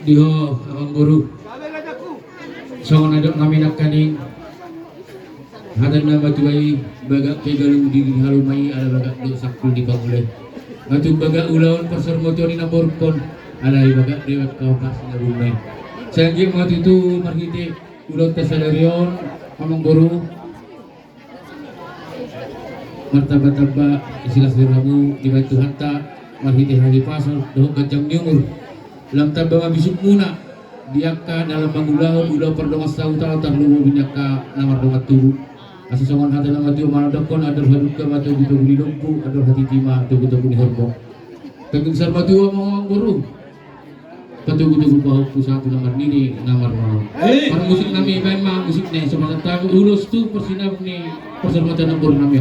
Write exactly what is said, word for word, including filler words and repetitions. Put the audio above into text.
Di ho amangboru. Songon na didok nami nangkaning hata ni na matua i, bagak pe galung di haluma i ala bagak do sangkul ni pangula i. Matung bagak ulaon parsormotuon i na borungkon, alai bagak do angka opas na buma i. Sai anggiat ma tutu marhite ulaonta sadari on amangboru, martamba-tamba isi las ni rohamu dibahen Tuhanta marhite hahipason dohot ganjang ni umur. Lam tamba ma bisukmuna di angka na lam mangulahon ulaon pardongan sahuta, tarlumobi di angka na mardongan tubu. Asa songon hata na matua mandokkon, andor hadungka ma togu-togu ni lombu, andor hatiti ma togu-togu ni horbo. Tanggung sar matua ma amangboru. Patogu-togu pahompu sahat tu na marnini na marnono. Eh. Parmusik nami, baen ma musik na i, so pasahat ulos tu parsinabung ni parsormotuon amangboru nami.